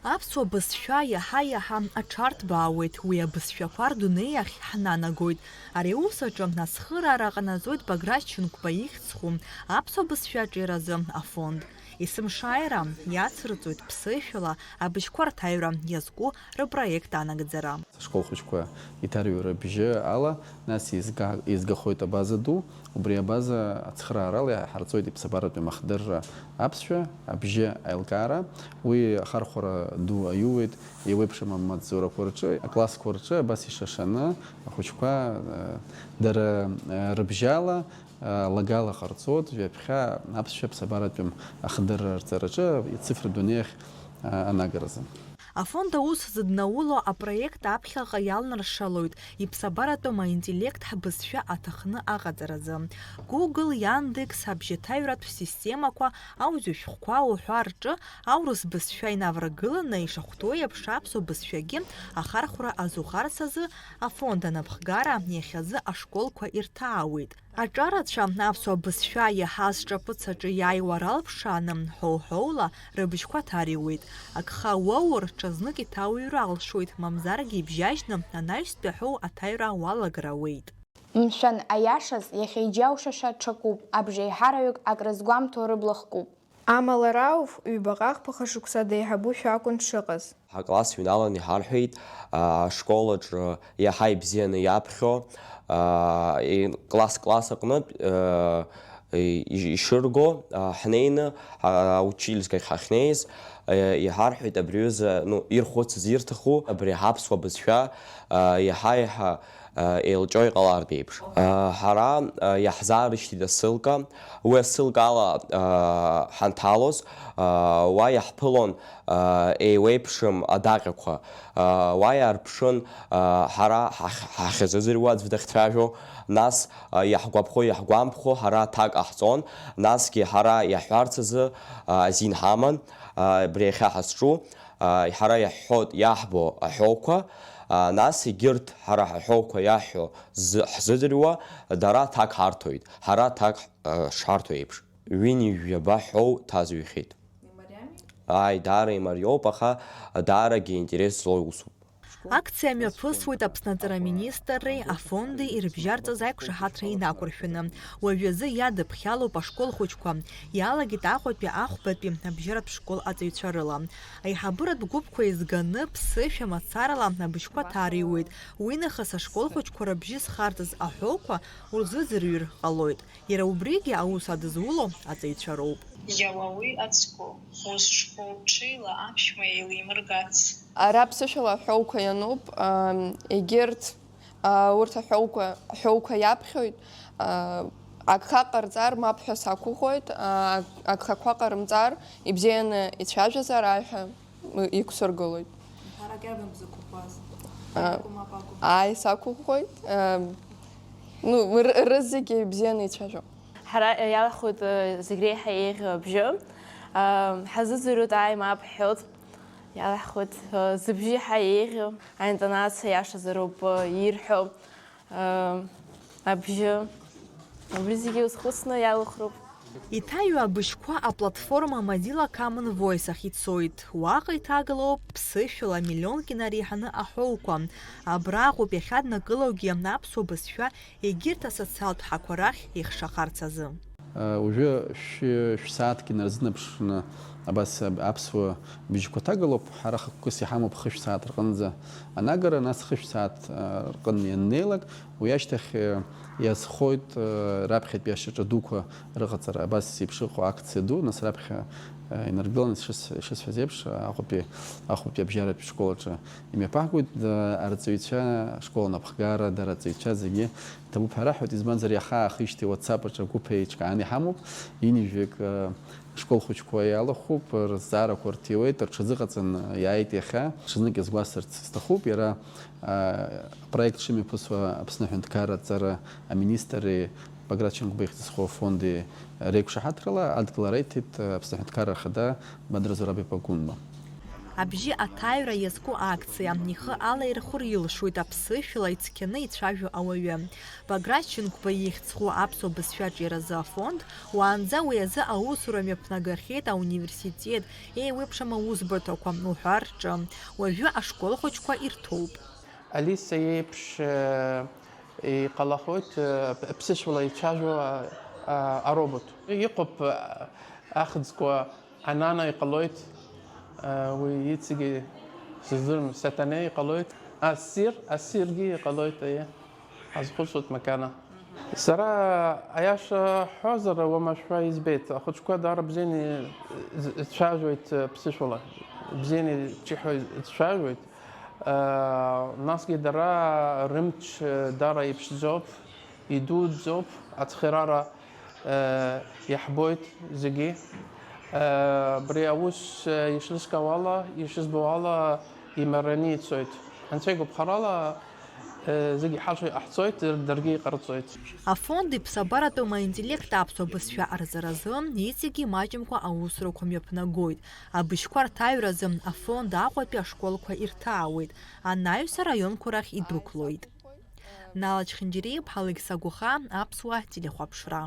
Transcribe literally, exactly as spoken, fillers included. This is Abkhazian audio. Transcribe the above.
Аԥсуа бызшәа иаҳа-иаҳа аҽарҭбаауеит, уи абызшәақәа рдунеи ахь ҳнанагоит. Ари аус аҿы ацхыраара ҟанаҵоит Баграт Шьынқәба ихьӡ зху аԥсуа бызшәа аҿиаразы афонд. Есымшааира иацырҵоит ԥсышәала абыжьқәа рҭаҩра иазку рпроект анагӡара. Ашкол хәыҷқәа иҭарҩура абжьы ала, нас еизга-, еизгахоит абаза ду. Убри абаза ацхыраарала иаҳарҵоит иԥсабаратәи амахдырра аԥсшәа абжьы аилкаара. Уи ахархәара ду аиуеит еиуеиԥшым амаҵзурақәа рҿы, аклассқәа рҿы абас ишашаны ахәыҷқәа, э, дара, э, рыбжьала, э, лагала ҟарҵоит, ҩаԥхьа аԥсшәа аԥсабаратәым ахдырра рҵараҿы ицифратә дунеи ахь, э, анагаразы. Афонд аус зыднауло апроект аԥхьаҟа иалнаршалоит иԥсабаратәым аинтеллект ҳбызшәа аҭахны аҟаҵаразы. Google, Яндекс, абжьаҭаҩратә системақәа, аудиошәҟәқәа уҳәа рҿы аурыс бызшәа инаваргыланы ишахәҭоу еиԥш аԥсуа бызшәагьы ахархәра азухарц азы афонд анапхгара иахьазы ашколқәа ирҭаауеит. Аҿарацәа аԥсуа бызшәа иаҳаз ҿаԥыц аҿы иааиуа ралԥшааны, ҳәоу-ҳәоула рыбжьқәа ҭариуеит. Агха уоур, ҽазнык иҭаҩыр алшоит, мамзаргьы ибжьажьны анаҩстәи аҳәоу аҭаҩра уалагар ауеит. Мшәан, аиашаз, иахьа иџьаушьаша ҽакуп, абжеиҳараҩык акрызгәамҭо рыбла хкуп. Амала Рауф ҩбаҟа-хԥаҟа шықәса деиҳабушәа акәын дшыҟаз. Ҳакласс ҩналан иҳарҳәеит, аа, ашкол аҿы иаҳа ибзианы иаԥхьо, аа, и-, класс-класс аҟнытә, аа, и-, ишырго, аа, ҳнеины, аа, аучительскахь ҳахьнеиз, аа, иҳарҳәеит абри аҩыза, ну, ирхәыцыз ирҭаху, абри ҳаԥсуа бызшәа, аа, иаҳа-иаҳа еилҿо иҟалартә еиԥш. Ҳара иаҳзаарышьҭит асылка. Уи асылкала ҳанҭалоз, уа иаҳԥылон еиуеиԥшым адаҟьақәа. Уа иаарԥшын ҳара ҳахь-, ҳахьазыӡырҩуа аӡә дахьцәажәо, нас иаҳгәаԥхо, иаҳгәамԥхо, ҳара аҭак ҟаҳҵон, насгьы ҳара иаҳҳәарц азы азин ҳаман, абри иахьа ҳазҿу. Ҳара иаҳҳәоит иаҳбо аҳәоуқәа, нас егьырҭ ҳара ҳаҳәоуқәа иаҳҳәо зы-, ҳзыӡырҩуа, дара аҭак ҳарҭоит, ҳара аҭак, а, шҳарҭо еиԥш. Ҩынҩажәаба ҳәоу ҭазҩхьеит. Ааи, даара имариоуп, аха даарагьы интерес злоу усуп. Акциа мҩаԥысуеит Аԥсны аҵара министрреи афонди ирыбжьарҵаз аиқәшаҳаҭра инақәыршәаны. Уажәазы иадыԥхьалоуп ашкол хәыҷқәа. Иалагеит Аҟәатәи, Ахәбатәи абжьаратә школ аҵаҩцәа рыла. Аиҳабыратә гәыԥқәа еизганы, ԥсышәа мацарала абыжьқәа ҭариуеит. Уинахыс ашкол хәыҷқәа рыбжьы зхарҵаз аҳәоуқәа урзыӡырҩыр ҟалоит. Иара убригьы аус адызуло аҵаҩцәа роуп. Иауа уи ацгәы, ус шхәу ҽеила аԥшәма еилимыргац. Ара ԥсышәала аҳәоуқәа иануп, ам, егьырҭ, а, урҭ аҳәоуқәа, аҳәоуқәа иаԥхьоит, а, агха ҟарҵар мап ҳәа сақәыӷәӷәоит, а, агхақәа ҟарымҵар, ибзианы ицәажәазар аиҳәа. Иқәсыргылоит. Ҳарак иавам бзықәыӷәӷәаз. А, Акәым, мап акәым. Ааи, сақәыӷәӷәоит. Ам, ну, р-, рызегьы ибзианы ицәажәо. Ҳара иалахәуеит, э, зегь реиҳа еиӷьу абжьы. Ам, ҳазыӡырҩуеит, ааи, мап ҳҳәоит. Иалаҳхуеит, э, зыбжьы иаҳа еиӷьу, аинтонациа иашазароуп, э, ирҳәо. Абжьы. Убри зегьы узхәыцны иалухроуп. Иҭаҩу абыжьқәа аплатформа Mozilla Common Voice ахь ицоит. Уаҟа иҭагалоуп ԥсышәала миллионк инареиҳаны аҳәоуқәа. Абраҟоуп иахьаднакылогьы аԥсуа бызшәа егьырҭ асоциалтә ҳақәа рахь ихшахарц азы. Уажәы шә-, шәсааҭк инарзынаԥшны абас аԥсуа быжьқәа ҭагалоуп, ҳара хықәкыс иҳамоуп хышә сааҭ рҟынӡа анагара, нас хышә сааҭ, а, рҟынтә ианнеилак, уи ашьҭахь, а, иазхоит, а, раԥхьатәи ашьаҿа дуқәа рыҟаҵара, абас еиԥш ыҟоу акциа ду, нас раԥхьа, а, инаргыланы, ишыс-, ишысҳәаз еиԥш, Аҟәатәи, Аҟәатәи абжьаратә школ аҿы имҩаԥаҳгоит, а, арҵаҩцәа, ашкол анапхгара, дара арҵаҩцәа зегьы иҭабуп ҳәа раҳҳәоит, избанзар, иаха ахижьҭеи WhatsApp аҿы агәыԥ еиҿкааны иҳамоуп, инижәҩык, а, Ашкол хәыҷқәа иалахәуп, рызҵаарақәа рҭиуеит, рҽазыҟаҵан иааит иахьа. Ҽазнык иазгәасҭарц сҭахуп, иара, а, апроект шымҩаԥысуа Аԥсны аҳәынҭқарра аҵара аминистри Баграт Шьынқәба ихьӡ зху афонди реиқәшаҳаҭрала адгылара иҭеит Аԥсны аҳәынҭқарра ахада Бадра Зураб-иԥа Гәынба. Абжьы аҭаҩра иазку акциа, ихы алаирхәыр илшоит аԥсышәала ицқьаны ицәажәо ауаҩы. Баграт Шьынқәба ихьӡ зху аԥсуа бызшәа аҿиаразы афонд уаанӡа уи азы аусура мҩаԥнагахьеит ауниверситет, еиуеиԥшым аусбарҭақәа уҳәа рҿы. Уажәы ашкол хәыҷқәа ирҭоуп. Алиса иеиԥш э, иҟалахоит э, ԥсышәала ицәажәо а- а- аробот. Иҟоуп а- ахьӡқәа Анана иҟалоит, а, уи иҵегьы сыздырам, Сатанеи иҟалоит, Ассир, Ассиргьы иҟалоит, аиеи, ҳазхәыцуеит макьана. Сара аиаша ҳҳәозар, уамашәа избеит, ахәыҷқәа даара бзианы ицәажәоит ԥсышәала, бзианы иччаҳәа ицәажәоит. Насгьы дара рымч даара иԥшӡоуп, идуӡӡоуп, ацхыраара иаҳбоит зегьы. Абри аус ишрызкаауала, ишызбо ала, имараны ицоит. Анцәа игәаԥхарала зегьы ҳалшо иҟаҳҵоит, даргьы иҟарҵоит. Афонд иԥсабаратәым аинтеллект аԥсуа бызшәа арҵаразы иҵегьы имаҷымкәа аусурақәа мҩаԥнагоит. Абыжьқәа рҭаҩразы афонд Аҟәатәи ашколқәа ирҭаауеит, анаҩс араионқәа рахь идәықәлоит. Нала Чхинджириа-иԥҳа Алықьса Гәыха, Аԥсуа телехәаԥшра.